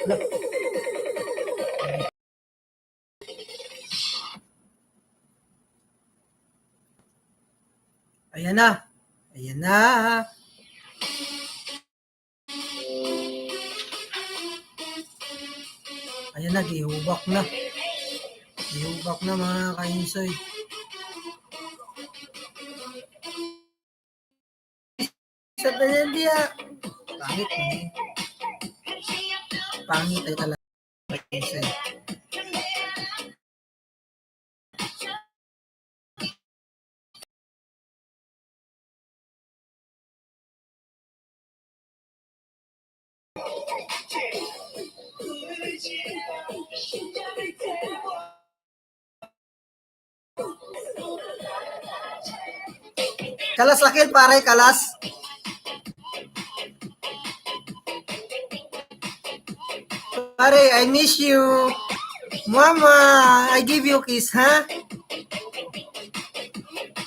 Look. Ayan na. Ayan na. Ayan na, gihubak na. Gihubak na, mga kainsoy. Sa dia. Pangit eh. Pangit ay talaga. Kainsoy. Kalas lakil pare, kalas. Pare, I miss you. Mama, I give you kiss, ha?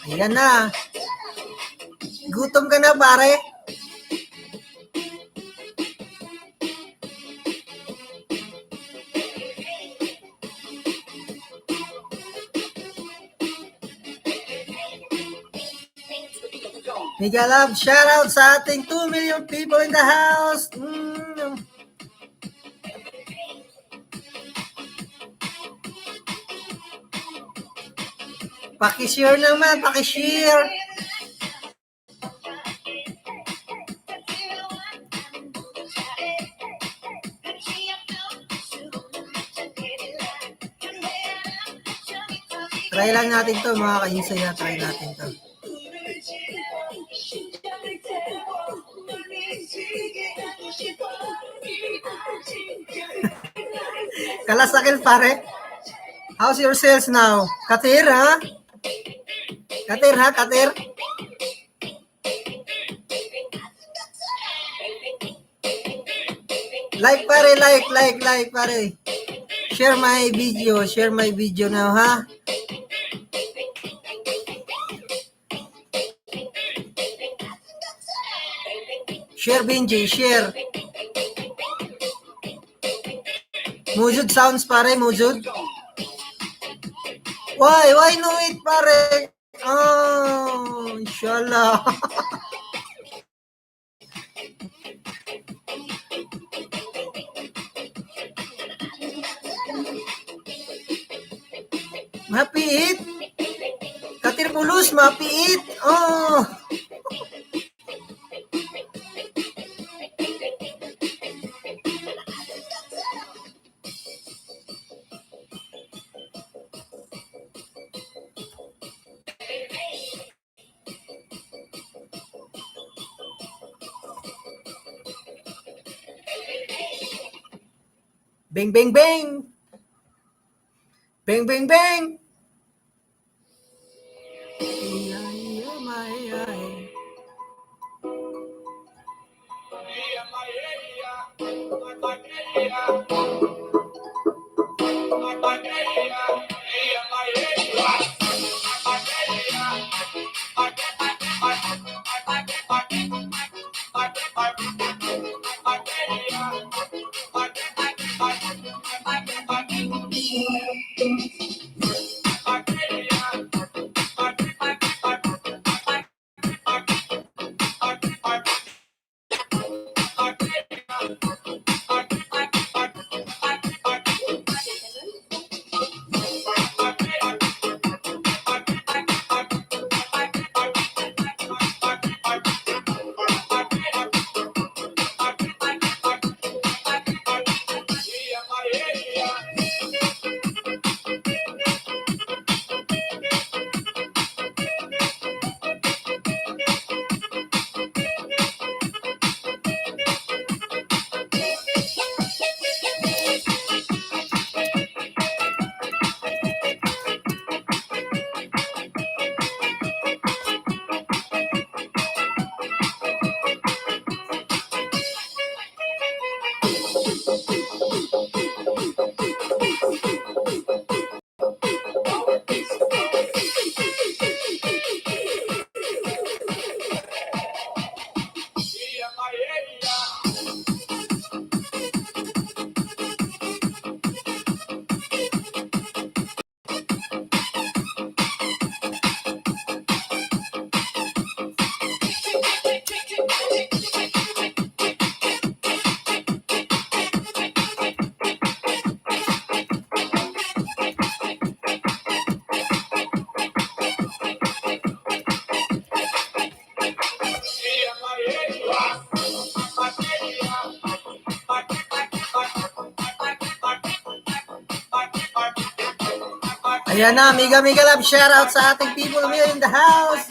Ayan na. Gutom ka na, pare? Mega love, shout out sa ating 2 million people in the house. Paki-share naman, paki-share. Try lang natin to, mga kainsaya, try natin to. Kalasakil pare. How's your sales now? Katir ha? Katir ha? Katir? Like pare, like, like, like pare. Share my video now ha. Share Benji, share. Mujud sounds pare, Mujud. Why? Why no it pare? Oh, inshallah. Mapiit. Katir pulos, mapiit. Oh. Bang, bang, bang. Bang, bang, bang. Iya, iya, my, ay. Ayan na, mega mega love shout out sa ating people here in the house.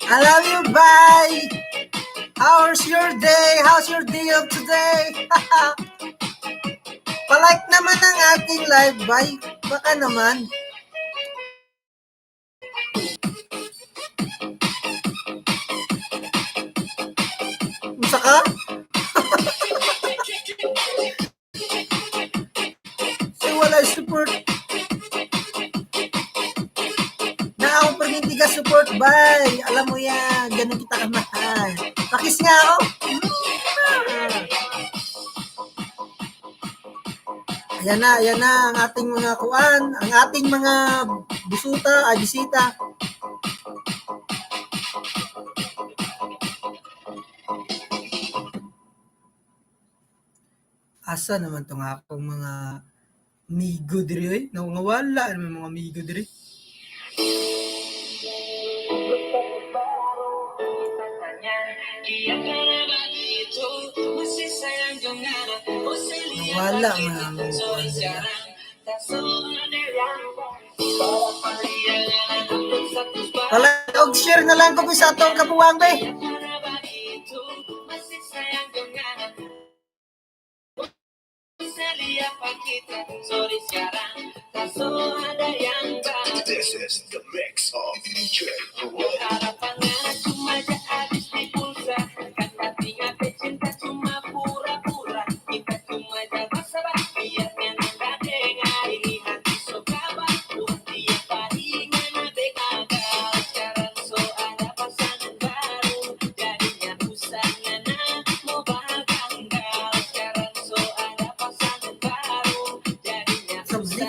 I love you, bye. How's your day? How's your day of today? Palike naman ang ating live, bye. Baka naman. Unsa ka? Say wala support. Na ako perminti ka support, bye. Alam mo yan, ganun kita kamahal. Pa-kiss nga ako. Ayan na ang ating mga kuan, ang ating mga busuta, ay bisita. Asa naman tong akong mga amigo diri oy? Nawala naman mga amigo diri. Nawala mga among kuan diri. Palike og share na lang ko sa atong kabuwang be. This is the mix of DJ Ruel. Sabzi.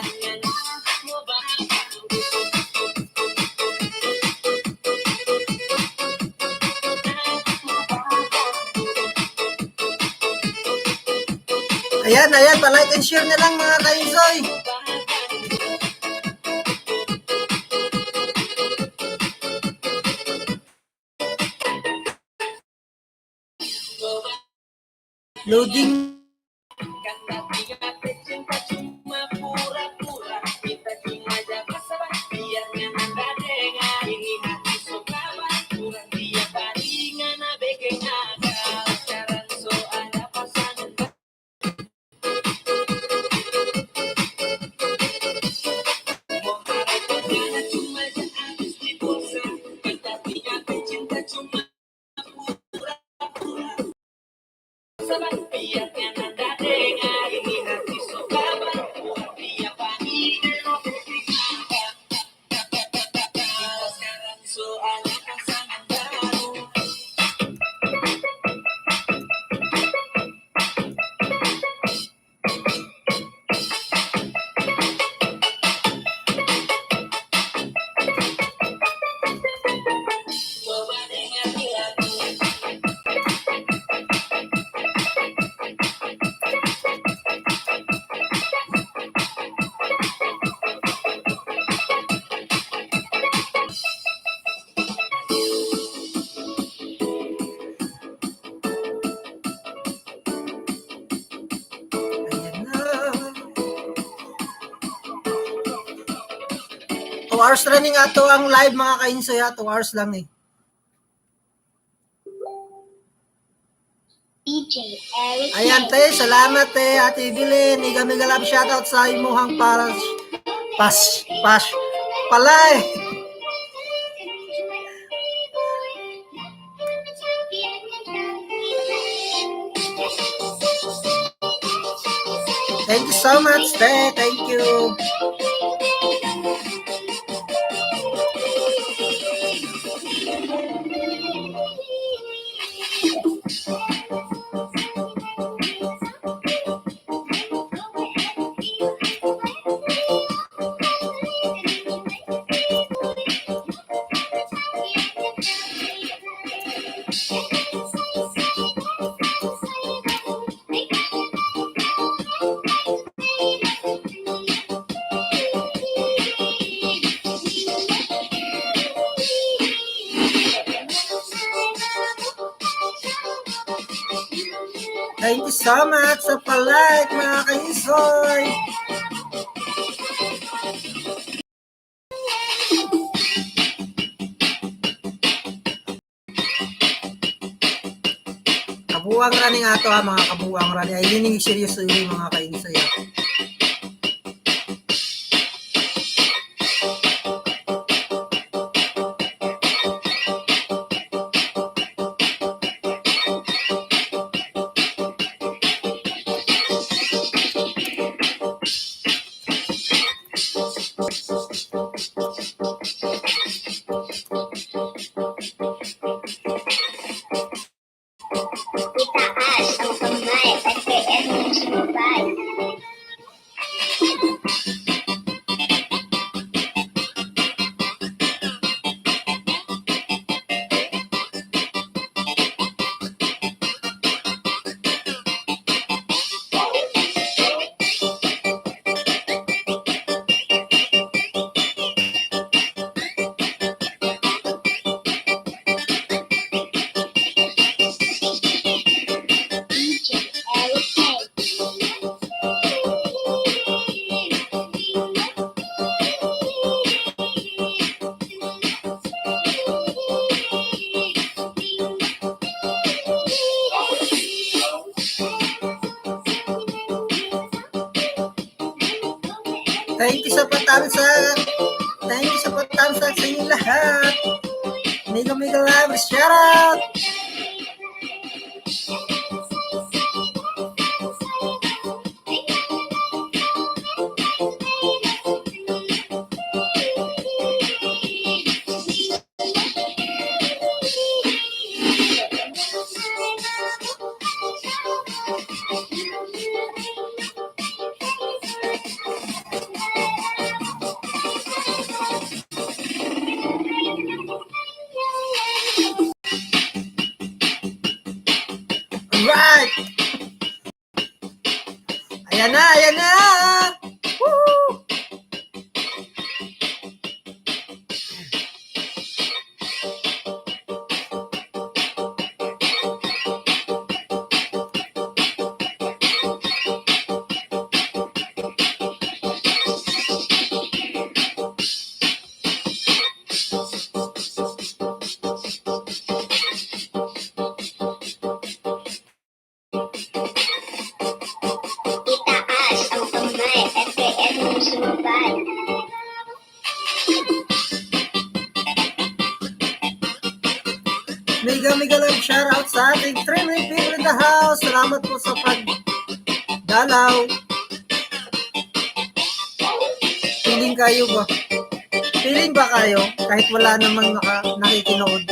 Ayan, ayan, pa-like and share na lang, mga kainsoy. Loading. Ayan na. 2 hours running ato ang live, mga kainsoy, ha. 2 hours lang eh. DJ Eric. Ayan te, salamat te, Ate Evelyn. Mega mega love shoutout sa imuhang para pas pas palay. Thank you so much, te. Thank you. so much sa pa-like, mga kainsoy. Kabuang running ato ha, mga kabuang running. Ay, yun yung seryoso yun, mga kainsoy, ha. Itaas ang kamay at kay Edmund sumabay. DJ Eric. Thank you sa patamsak. Thank you sa patamsak sa inyong lahat. Mega mega love shout out. Alright. Ayan na, ayan na. Woo! Itaas ang kamay at kay Edmund sumabay. Mega mega love shout out sa ating 3 million people in the house. Salamat po sa pagdalaw. Feeling kayo ba? Feeling ba kayo kahit wala namang nakikinood?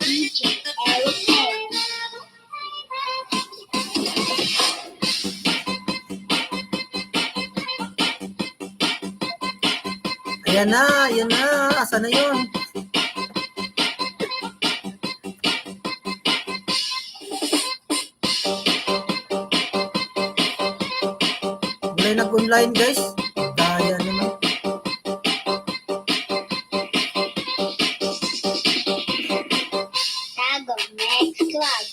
DJ Eric. Ayan na, ayan na. Asa na yun? Wala nag-online, guys. Daya naman. Tago Next Club.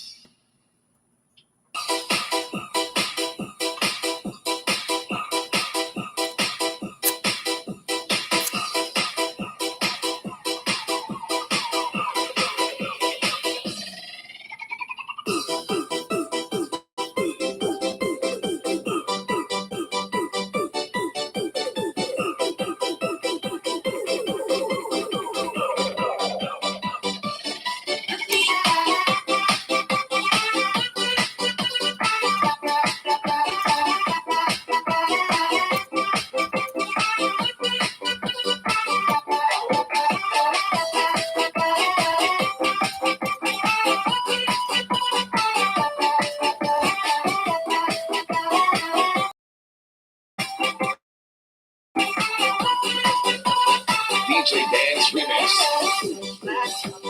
DJ Dance Remix.